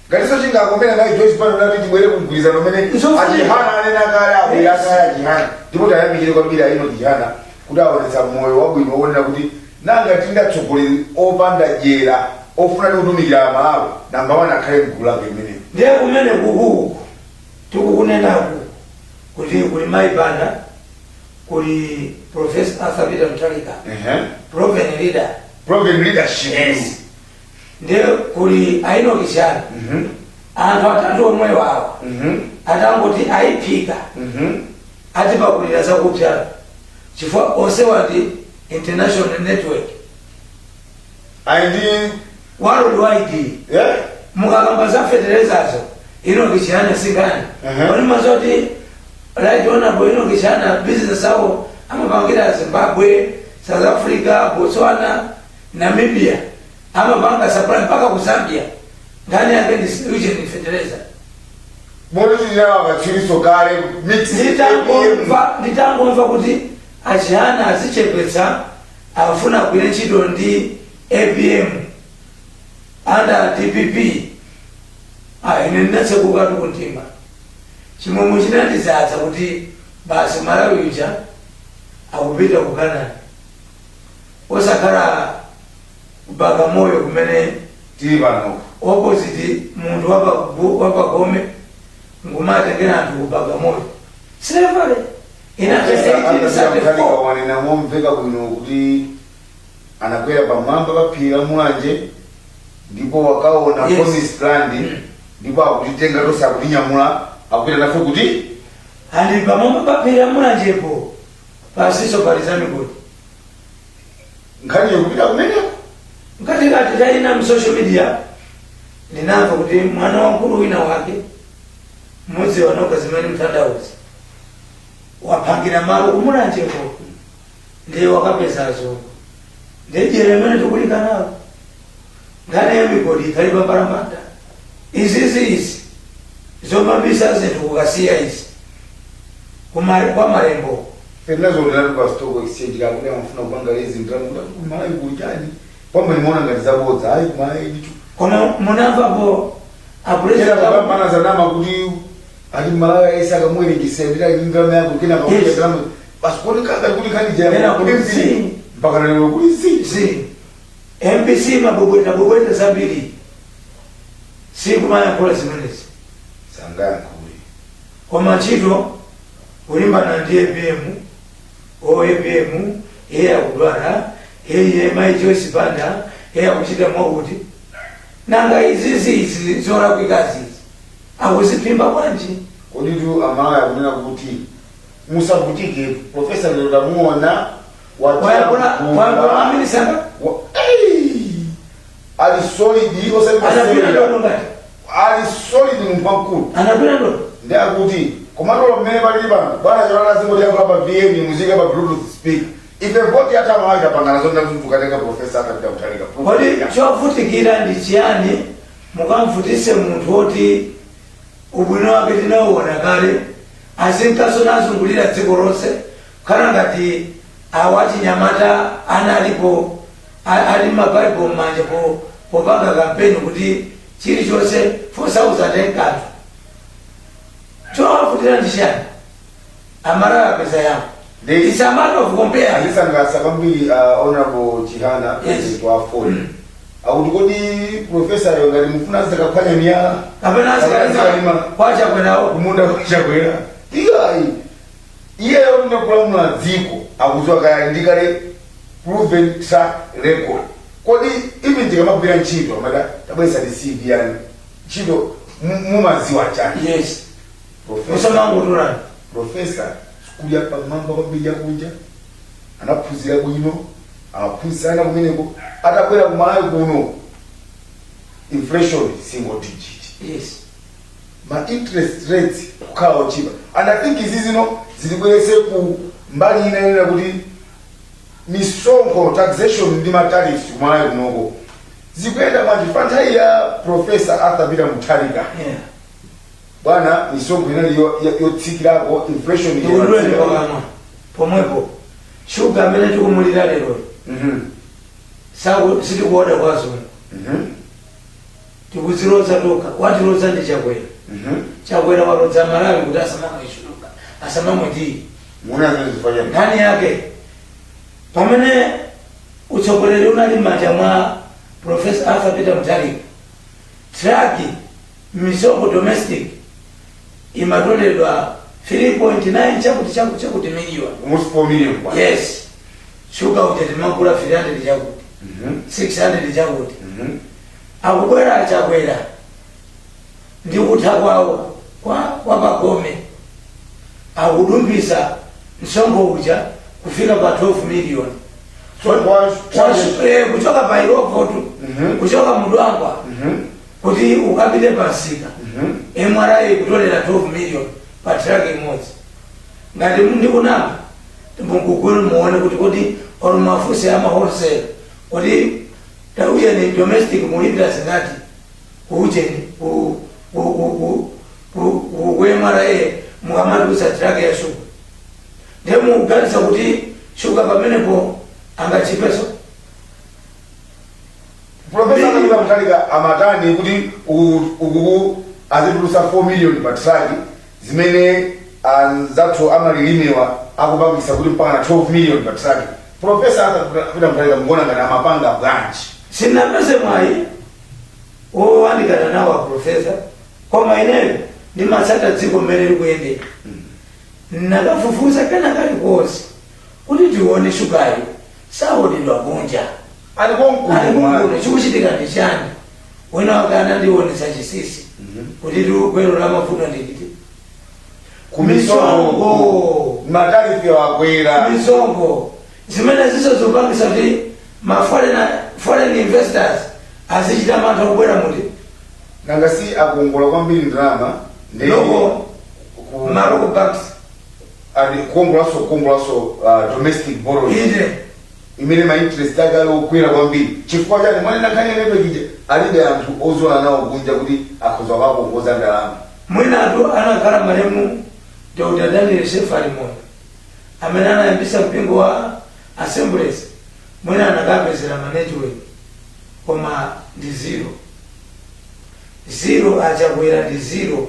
S1: ngatinso chingakomera nayi Joyce pano nati tibwere kumgwirizano umene
S2: Nzofunika.
S1: Achihana anena kale, abwera kale Achihana, ndipo tayamikire kwambiri a Enoch Chihana kuti aonetsa moyo wabwino wonena kuti nanga tindatsogoleri opanda dyera ofuna ndi kutumikira Amalawi, number one akhale mgulu lake limenelo.
S2: Ndiye kumene kukuku tikukunenaku kuti kuli Mayi Banda, kuli Professor Arthur Peter Mutharika, proven leader.
S1: Proven leadership.
S2: Yes. Ndiye kuli a Enoch Chihana. Anthu atatu omwewo awa atangoti ayiphika, atipakulira zakupsa, chifukwa onsewa ndi international network.
S1: Ayi ndi
S2: worldwide. Mukakamba za feterezazo, Enoch Chihana singani. Kodi mazoti Right Honorable Enoch Chihana business awo amapangira Zimbabwe, South Africa, Botswana, Namibia, amapanga supply mpaka ku Zambia. Nkhani yake ndi region fertilizer.
S1: Moti tinawa katswiriso kale mix.
S2: Nditangomva kuti Achihana azichepetsa, akufuna kugwira ntchito ndi APM. Under DPP, ine ndinatsekukatu kumtima, chimwemwe chinandizadza kuti basi, Malawi uja akupita ku Kanani, osakhala Bagamoyo kumene
S1: tili pano.
S2: Opposite munthu wapagome ngumatengera anthu ku Bagamoyo, slavery ina 1834.
S1: Wanena momveka bwino kuti anakwera pamwamba pa phiri la Mulanje ndipo wakaona promised land, ndipo akutitenga tonse, akutinyamula, akupita nafe kuti
S2: Ali pamwamba pa phiri la Mulanjepo pasiso pali za migodi.
S1: Nkhani yokupita kumeneko.
S2: Mkatikati talina mu social media, ndinamva kuti mwana wamkulu wina wake mmodzi wanoka zimene mthandauzi waphangira malo kumulanjeko, ndiye wakapeza azungu, ndiye dyera imene tikulika nawo. Nkhani ya migodi ikhali pambalambanda. Izizi izi zomabisa zinthu kukasiya izi kwa malembo.
S1: Tinazonderatu pa stock exchange kakuti amafuna kupanga lezi ndalama kuti kumalawi kuli chani, kwamba nimaona ngati zabodza. Ayi, kumalawi ndicho.
S2: Koma munamvapo
S1: Kena
S2: apresident
S1: kupambana zanama kuti ati Malawi aisi akamuwerengesa ndita ndalama yako kena pakuti ndalama basi kodi kaka kuti khani
S2: Kena
S1: jaya
S2: kuli
S1: kuti
S2: zi.
S1: Mpaka lero kuli zi.
S2: Zi MBC mabobweta bobweta zambiri, sikumayankhula zimenezi.
S1: Sangayankhule.
S2: Koma ntchito kulimbana ndi APM, o APM iye akudwala, iye mayi Joyce Banda iye akuchita mwakuti. Nanga izizi izi zolakwikazi izi akuziphimba bwanji?
S1: Kodi tu Amalawi akunena kuti musavutike, profesa lero tamuona.
S2: Wayankhula, wayankhula aminisanga.
S1: Ali solid, osati
S2: Anapita
S1: masewera.
S2: ndodo ngati
S1: Ali solid, munthu wamkulu.
S2: Anapita ndodo.
S1: Ndi akuti komatola mmene palili pano bwana cholala zingotiyankhula pa VM muzika pa Bluetooth speaker. Ife voti yathu Amalawi tapangana zonena kuti tukatenga profesa akapita kutalika.
S2: Kodi chovutikira ndi chiyani mukamvutise munthu woti ubwino wake tinauona kale, azinkaso nazungulira dziko lonse, kukhala ngati awo achinyamata analipo ali mabaibo m'manja popanga kampeni kuti chilichonse 4000 kanthu? Chowavutira ndi chiyani? Amalawi apeza yawo. It's a matter of compare.
S1: Azisangalatsa kwambiri Honorable Chihana, president wa AFORD, akuti kodi profesayo ngati mufuna azikaphwanya miyala
S2: kapena
S1: azikalima
S2: kwachakwerawo
S1: kumunda kwachakwera? Iyayi, iyeyo ndikulamula dziko, akudziwa kaya ndikale proven track record. Kodi even tikamagwira ntchito amada tabwesa ndi CV yani ntchito mumaziwa chani? Professor
S2: Usamangotulani.
S1: Profesa sukulu ya pamwamba kwambiri yakunja, anaphunzira bwino, amaphunzitsana kumeneko. Atabwera kumalawi kuno, inflation single digit, ma interest rates kukhala ochipa, and I think izi zino zilibwerese ku mbali ina inena kuti misonkho, taxation ndi ma tariffs kumalawi kunoko zikuyenda bwanji? Pa nthawi ya Professor Arthur Peter Mutharika, bwana, misonkho inali yotsikirako, inflation
S2: Ndikuduleni pakamwa pomwepo. Shuga amene tikumulira lero, sitikuoda kwa azungu, tikuziloza tokha. Watiloza ndi Chakwera. Chakwera walodza Malawi kuti asamamwe shuga, asamamwe tii.
S1: Muona zimene zifanya.
S2: Nkhani yake, pamene utsogoleri unali m'manja mwa Professor Arthur Peter Mutharika, truck misonkho domestic imatoledwa 3.9 chakuti chakuti chakuti million.
S1: Almost 4 million kwa.
S2: Yes, shuga uja timagula 300 chakuti, 600 chakuti. Akubwera Achakwera ndi kutha kwawo kwa pagome, akudumpisa msonkho uja kufika pa 12 million. Kuchoka pa Illovotu, kuchoka mudwangwa kuti ukapite pasika, MRA kutolera 12 million pa truck imodzi. Ngati ndikunama, mugugulu muone kuti kodi olo mafusi ama wholesale kuti taujeni domestic mulipira zingati kuujeni ku MRA mukamatusa truck ya shuga? Ndiye mukuganiza kuti shuga pamenepo angachipeso?
S1: Profesa Peter Mutharika Amatani kuti ukuku azitulusa 4 million pa truck, zimene anzathu amalilimewa akupangisa kuti mpaka na 12 million pa truck? Professor Peter Mutharika, mukuona ngati amapanga bwanji?
S2: Sinapeze mwayi wowandikana nawo a professor, koma ineyo ndimatsata dziko mmene likuyendera. Nakafufuza kena kalikonse kuti tione shugayo saonedwa kunja.
S1: Ali konkuno.
S2: Ali konkuno, chikuchitika ndi chani? Wina wake anandionetsa chisisi kuti gwero la mavuto ndiliti.
S1: Kumisongo, ma tariff akwera.
S2: Misongo zimene ziso zikupangisa kuti ma foreign investors azichita mantha kubwera muti.
S1: Nanga si akongola kwambiri ndalama ndi
S2: Loko ma local banks.
S1: Ali kuongolaso domestic borrowing imene ma interest ake ali okwera kwambiri. Chifukwa chani? Mwanena nkhani ya network ija, alibe anthu ozola nawo kunja kuti akhoza kukakongoza ndalama.
S2: Mwinatu anakhala malemu Dr Daniel Shepherd Moyo amene anayambisa mpingo wa Assemblies, mwina anakapezera ma network, koma ndi zero zero. Achakwera ndi zero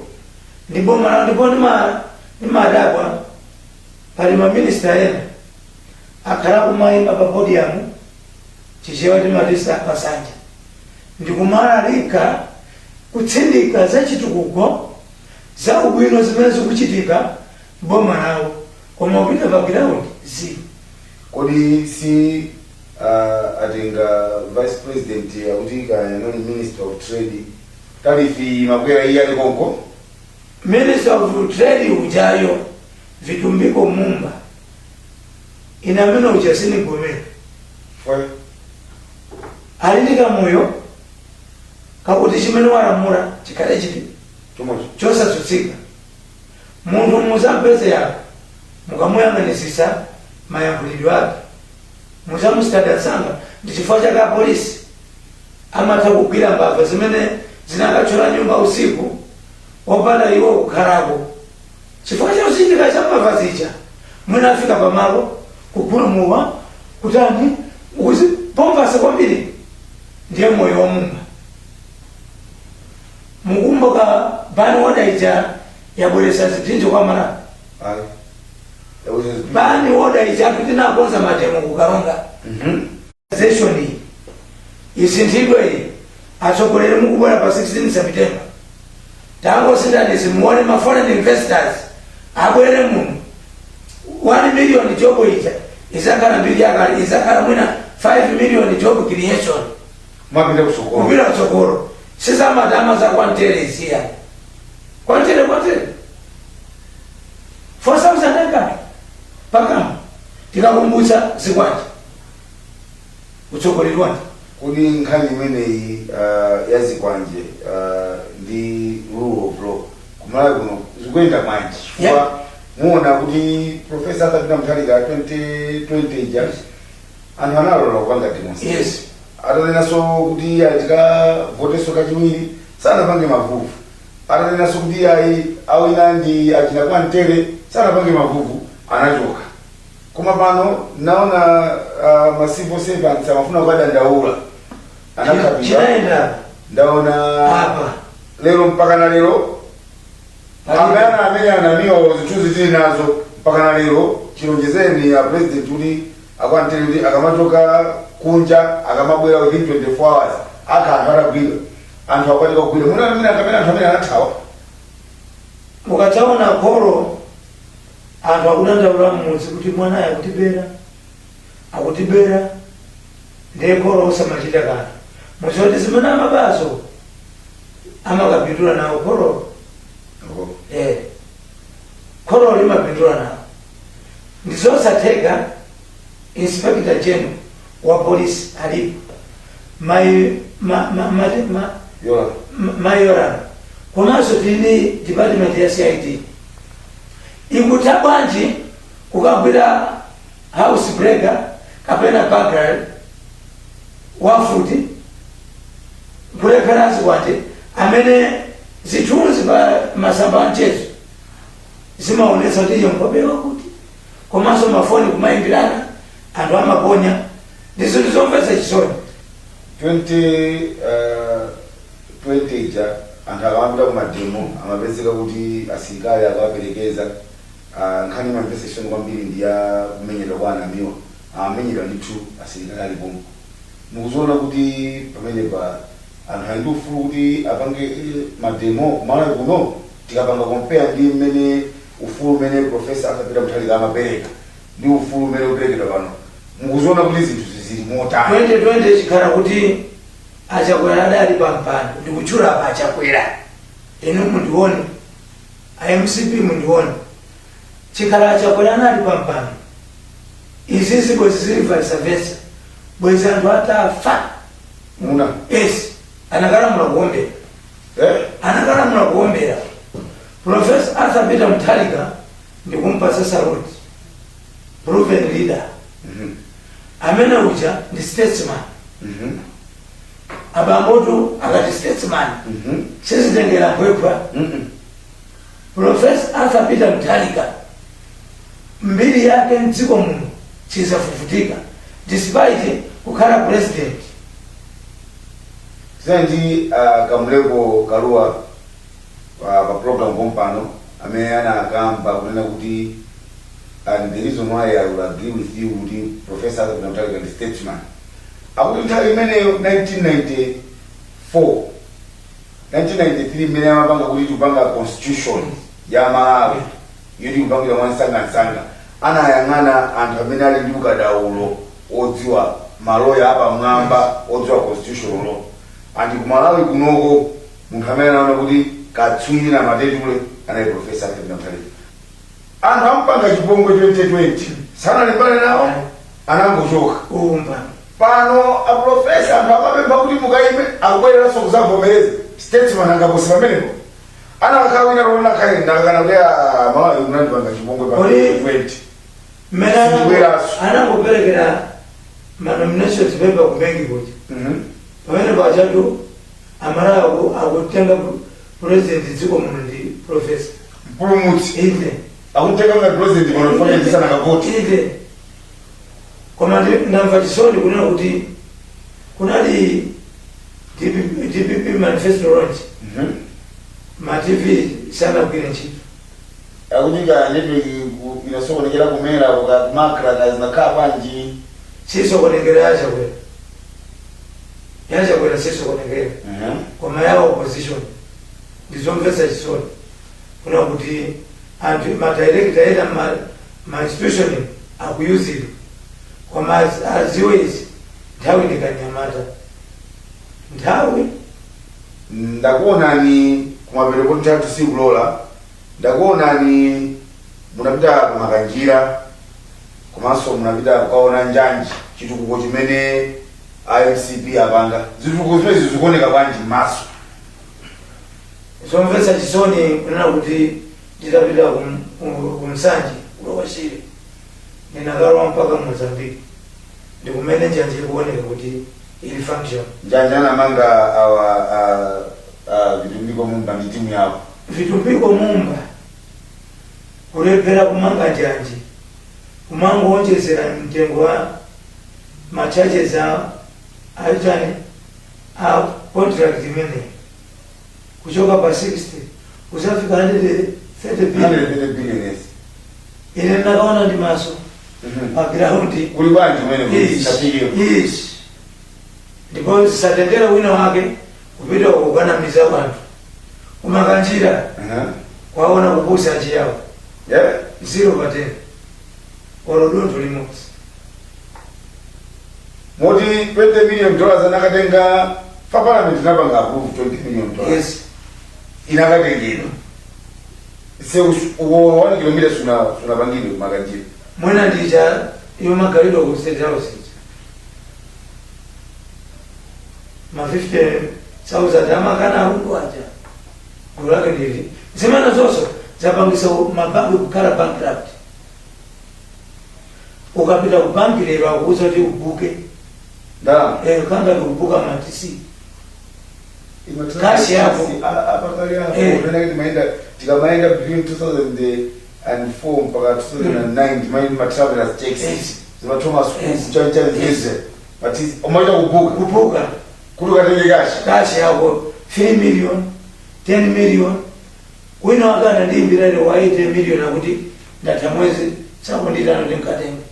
S2: ndi boma lawo. Ndipo ndimadabwa pali maminista ena akhala kumayima pa podium, Chichewa timatisa pasanja, ndikumalalika kutsindika za chitukuko, za ubwino zimene zikuchitika boma lawo, koma kupita pa ground, zero.
S1: Kodi si atenga vice president akuti kaya anali minister of trade, tariff makwera iye ali konko?
S2: Minister of Trade ujayo Vitumbiko Mumba, ine amene uja sinigomera.
S1: Fwe.
S2: Ali ndi kamoyo kakuti chimene walamula chikhale chiti
S1: Chomwecho.
S2: Chosatsutsika. Munthu muzampeze yako, mukamuyang'anisisa mayankhulidwe ake, muzamusitada nsanga. Ndi chifukwa chake apolisi amatha kugwira mbava zimene zinakathyola nyumba usiku wopanda iwo kukhalako, chifukwa chakuchitika cha mbava zija. Mwina afika pamalo kugulumuwa kutani ukuzipompasa kwambiri. Ndiye moyo wa Mumba. Mukumbuka ban order ija yabweresa zipsinjo kwa Malawi?
S1: Ayi.
S2: Ban order ija tinakonza ma demo kukalonga session iyi isinthidwe iyi. Atsogoleri mukubwera pa 16 September, tangosinthanizi muone ma foreign investors abwere muno. 1 million job ija izakhala mbiri yakale, izakhala mwina 5 million job creation.
S1: Mwapita kusokolo.
S2: Kupita kutsogolo. Sizamatama za kwantere isiya kwantere kwantere 4000 eka pakama tikakumbutsa zikwanje utsogoleri wanje.
S1: Kodi nkhani imeneyi ya zikwanje ndi rule of law kumalawi kuno zikuyenda bwanji? Chifukwa muona kuti Professor Arthur Peter Mutharika 2020 ija anthu analola kupanga demonstration. Atanenanso kuti ayi, tikavoteso kachiwiri, sanapange mavuvu. Atanenanso kuti ayi, awina ndi achina kwantere, sanapange mavuvu, anachoka. Koma pano naona ma civil servants amafuna kukadandaula, anakhapidwa.
S2: Chinaenda
S1: Ndaona
S2: apa.
S1: Lero mpaka na lero amene amene anamiwa zithunzi tili nazo mpaka na lero chilonjezeni ya president kuti akwantere kuti akamachoka kunja akamabwera within 24 hours akha anthu atagwidwa, anthu akwatika kugwidwa muna amene akamene anthu amene anathawa.
S2: Mukadzaona kholo anthu akudandaula mmudzi kuti mwanayo akutibera, akutibera, ndiye kholo osamachita kanthu, muzioti zimene amabazo amakapindula nawo kholo. Kholo limapindula nawo. Ndizosatheka. Inspector General wa police alipo, mai ma, ma, ma, ma,
S1: Yola.
S2: Mayorano, komanso tili department ya CID. Ikutha bwanji kukagwira house breaker kapena burglary wafuti, kulephera zikwanje amene zithunzi pa masamba a mchezo zimaonetsa kuti iyo nkhopewa kuti, komanso mafoni kumayimbirana anthu amaponya? Ndi zinthu zomvetsa chisoni.
S1: 20 20 ija anthu akamapita ku mademo amapezeka kuti asilikali akawaperekeza. Nkhani imamvesesoni kwambiri ndi ya kumenyedwa kwa anamiwa, amamenyedwa ndithu asilikali alipomo. Mukuziona kuti pamenepa anthu ali ndi ufulu kuti apange mademo kumalawi kuno, tikapanga compare ndi mmene ufulu umene Professor Arthur Peter Mutharika amapereka ndi ufulu umene uperekedwa pano, mukuziona kuti zinthu zili motani?
S2: 2020 chikhala kuti Achakwera adali pampando, ndikutchula apa Achakwera, inu mundione, iMCP mundione, chikhala Achakwera anali pampando, izizi bwezi zili vice versa, bwezi anthu atafa.
S1: Muna
S2: Yes, anakalamula kuombera.
S1: Eh?
S2: Anakalamula kuombera. Professor Arthur Peter Mutharika, ndikumpasa salute, proven leader. Amene uja ndi statesman. Abambotu akati statesman, sizitengera mphwephwa. Professor Arthur Peter Mutharika, mbiri yake mdziko muno chizafufutika despite kukhala president.
S1: Tinali ndi Kamuleko Kaluwa pa program pompano amene anakamba kunena kuti, and the reason why I will agree with you kuti Professor Arthur Peter Mutharika ndi statesman, akuti nthawi imeneyo 1994, 1993, imene amapanga kuti tikupanga constitution ya Malawi yoti kupangira mwansangansanga, anayang'ana anthu amene ali ndi ukadaulo odziwa maloya apamwamba odziwa constitutional law, and ku Malawi kunoko munthu amene anaona kuti katswiri na matetule anali Professor Arthur Peter Mutharika. Anthu ampanga chipongwe 2020, sanalimbane nawo, anangochoka.
S2: Umba.
S1: Pano aprofesa anthu amapempha kuti mukaime, akubwereranso kuzavomereza. Statesman angaposi pamenepo? Anakakhala wina lona khale ndakakana kuti Malawi unandipanga chipongwe pa
S2: Kodi-
S1: 20.
S2: Mmene
S1: Sindibweranso.
S2: anangoperekera ma nominations paper ku MEC kuja, pamene pachatu Amalawi akutenga president dziko muno ndi professor.
S1: Mpulumutsi.
S2: Inde.
S1: Akutenga nga president pano fanya ndisanakavoti.
S2: Inde, koma ndamva chisoni kunena kuti kunali DPP, DPP manifesto launch, ma TV sanagwire ntchito.
S1: Akuti ka network inasokonekera kumera kumakra kazinakhala bwanji?
S2: Sisokonekera yachakwera, yachakwera sisokonekera, koma ya opposition ndizomvetsa chisoni kuna kuti anthu madirector ena ma institution akuyuzidwa, koma aziwe izi, nthawi ndikanyamata nthawi.
S1: Ndakuonani kumapeto kuti nthawi sikulola, ndakuonani munapita kumakanjira komanso munapita kukaona njanji, chitukuko chimene iMCP apanga. Zitukuko zimene zikuoneka bwanji m'maso?
S2: Zomvetsa chisoni kunena kuti nditapita kumsanje kulowashire, ndinakalowa mpaka Mozambique, ndikumene njanji ikuoneka kuti ili function.
S1: Njanji anamanga awa Vitumbiko Mumba ndi timu yawo.
S2: Vitumbiko Mumba kulephera kumanga njanji, kumangoonjezera mtengo wa ma charges a achani a contract imeneyi, kuchoka pa 60 kusafika 130 billion.
S1: 130 billion, yes.
S2: Ine ndakaona ndi maso pa ground.
S1: Kuli bwanji kumene?
S2: Ish,
S1: Chapikiro.
S2: Ish. Ndipo zisatengere wina wake kupita kukanamiza anthu kumakanjira kwaona kupusa achiyawo. 0 pa 10, olo dontho limodzi.
S1: Moti 20 million dollars anakatenga fa parliament inapanga approve 20 million dollars.
S2: Yes.
S1: Inakatengedwa se uwo 1 kilomita suna sunapangidwe kumakanjira.
S2: Mwina ndija yomagalidwa ku State House ija, ma 50,000 amakana aundu aja, gulu lake ndili zimene zonso zapangisa mabanki kukhala bankrupt. Ukapita ku banki lero akuuza kuti ubuke.
S1: Ndalama.
S2: Kangati kubuka ma TC. Cash yako.
S1: Apakali apo pamene timaenda, tikamaenda between 2004 mpaka 2009, timaenda ma travelers checks. Zima Thomas chanchani zeze, but umaita kubuka.
S2: Kubuka.
S1: Kuti ukatenge cash.
S2: Cash yako. 3 million, 10 million. Wina wakana ndiyimbira wa 8 million akuti ndatha mwezi sakunditano ndinkatenga.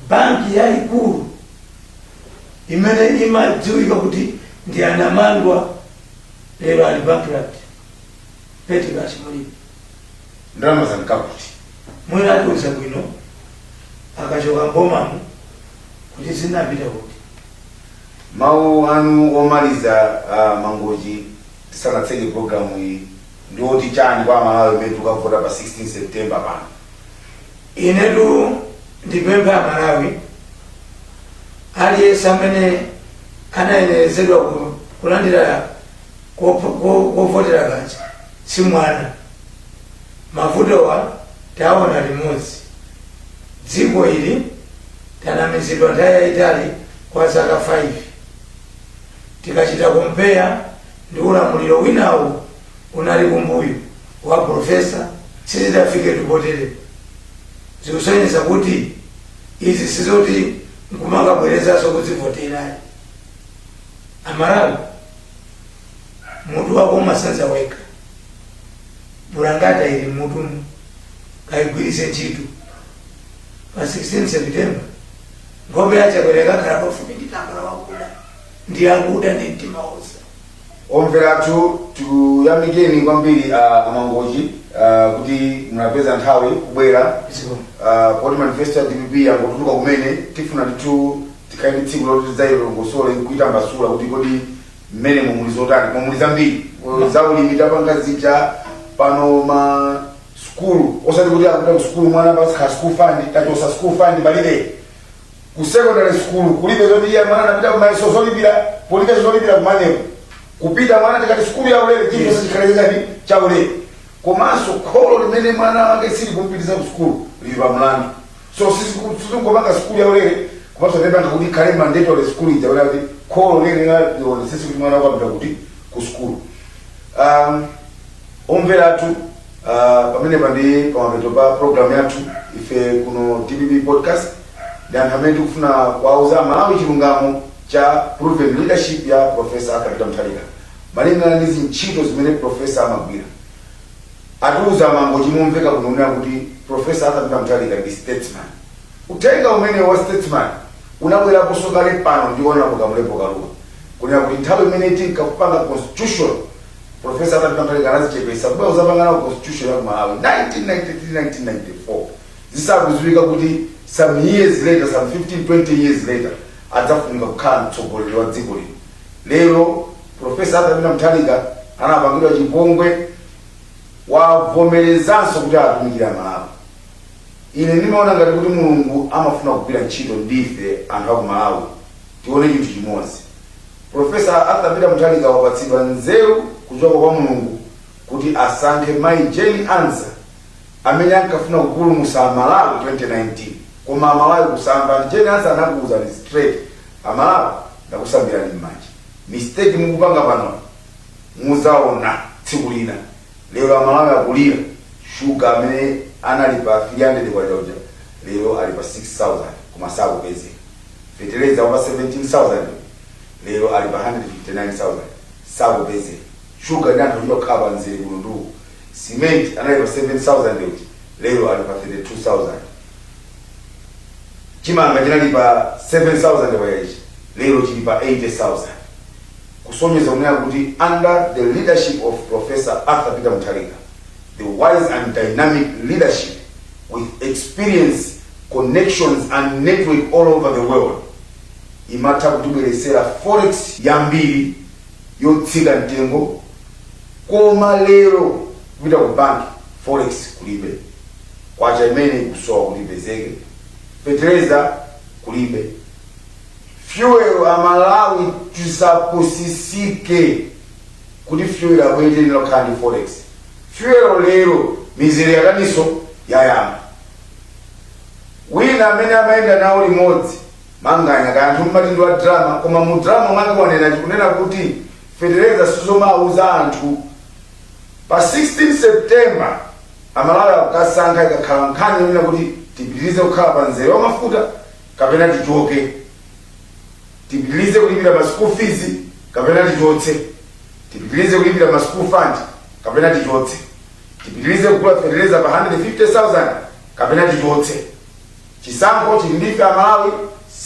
S2: Banki yayikulu imene imadziwika kuti ndi anamandwa lero ali bankrupt, petty cash mulibe.
S1: Ndalama zankakuti?
S2: Mwina atiuza bwino akachoka mbomamu kuti zinapita kuti.
S1: Mawu anu omaliza, Mangochi, tisanatseke programu iyi, ndiwoti chani kwa Malawi imene tikavota pa 16 September pano?
S2: Inetu ndipempha Malawi aliyense amene anayenerezedwa kulandira kovotera kaja, si mwana. Mavutowa taona limodzi. Dziko ili tanamizidwa nthawi yayitali kwa zaka 5. Tikachita compare ndi ulamuliro winawo unali kumbuyo wa profesa, sizidafike tipotere. Zikusonyeza kuti izi sizoti nkumakabwerezanso kudzivoterayi. Amalawi, mutu wako umasanza wekha. Bulangata ili mutumu, kayigwirise ntchito. Pa 16 September nkhope yaChakwera ikakhala pafupi ndi tambala wakuda, ndi akuda ndi mtima wonse.
S1: Omveratu, tikuyamikeni kwambiri, Amangochi, kuti munapeza nthawi kubwera. Poti manifesto ya DPP yangotuluka kumene, tifuna ndithu tikhale ndi tsiku loti tidzayilongosole kuitambasula kuti kodi mmene mumuli zotani, mumuli zambiri zaulimi tapanga zija pano, ma skulu osati kuti akupita ku skulu mwana pasikhala school fund, tachosa school fund, palibe. Ku secondary school kulibe zoti iye mwana anapita kumayeso zolipira, polibe zolipira kumaneko kupita mwana. Tikati skulu ya ulere, chilichonse chikhale chani? Cha ulere. Komanso kholo limene mwana wake sili kumpitisa ku skulu lili pa mlandu. So sizingopanga skulu ya ulere, komanso tepanga kuti ikhale mandatory skulu ija, kuti kholo lene lionesese kuti mwana wako apita kuti? Ku skulu. Omveratu, pamenepa ndi pamapeto pa program yathu. Ife kuno DPP Podcast ndi anthu amene tikufuna kuwauza Malawi chilungamo cha proven leadership ya Professor Arthur Peter Mutharika malingana ndi zintchito zimene professor amagwira. Atiuza Mangochi momveka kuno kunena kuti Professor Arthur Peter Mutharika ndi statesman. Uthenga umene wa statesman unabweraponso kale pano ndi Honorable Kamlepo Kalua, kunena kuti nthawi imene tinkapanga constitution, Professor Arthur Peter Mutharika anazichepesa kubwera kuzapanga nawo constitution ya ku Malawi 1993, 1994, zisakudziwika kuti some years later, some 15, 20 years later, adzafunika kukhala mtsogoleri wa dziko lino. Lero Professor Arthur Peter Mutharika anapangidwa chipongwe, wavomerezanso kuti atumikira Malawi. Ine ndimaona ngati kuti Mulungu amafuna kugwira ntchito ndife anthu aku Malawi tione chinthu chimodzi. Professor Arthur Peter Mutharika wapatsidwa nzeru kuchoka kwa Mulungu kuti asankhe Mai Jane Ansah amene ankafuna kupulumutsa Amalawi 2019, koma Amalawi kusamba. Jane Ansah anakuwuzani straight, "Amalawi, ndakusambirani m'manja. Mistake mukupanga pano muzaona tsiku lina." Lero Amalawi akulira. Shuga amene anali pa 300 kwacha uja lero ali pa 6000 koma sakupezeka. Fetereza wapa 17,000 lero ali pa 159,000, sakupezeka. Shuga ndi anthu achita kukhala pa mzere kuno nduku. Cement anali pa 7000 uja lero ali pa 32,000. Chimanga chinali pa 7000 kwacha lero chili pa 80,000, kusonyeza kunena kuti under the leadership of Professor Arthur Peter Mutharika, the wise and dynamic leadership with experience, connections and network all over the world, imatha kutibweresera forex yambiri yotsika mtengo. Koma lero kupita ku banki, forex kulibe, kwacha imene ikusowa kuti ipezeke, fetereza kulibe, fuel. Amalawi, tisapusisike kuti fuel abwere lokhala ndi forex. Fuel lero mizere yakaniso yayamba. Wina amene amayenda nawo limodzi, Manganya, kaya anthu mmati ndi wa drama, koma mu drama mwake wanena chikunena kuti fetereza sizomauza anthu. Pa 16 September Amalawi akukasankha. Ikakhala nkhani yonena kuti tipitirize kukhala pa mzere wa mafuta kapena tichoke, tipitirize kulipira pa school fees kapena tichotse. Tipitilize kulipira ma school fund kapena tichotse? Tipitilize kugula fetereza pa 150,000 kapena tichotse? Chisankho chili ndife Amalawi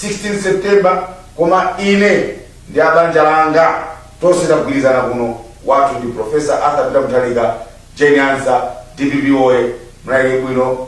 S1: 16 September. Koma ine ndi abanja langa tonse tagwirizana kuno, wathu ndi Professor Arthur Peter Mutharika, Jane Ansah. DPP oye! Mulaike bwino.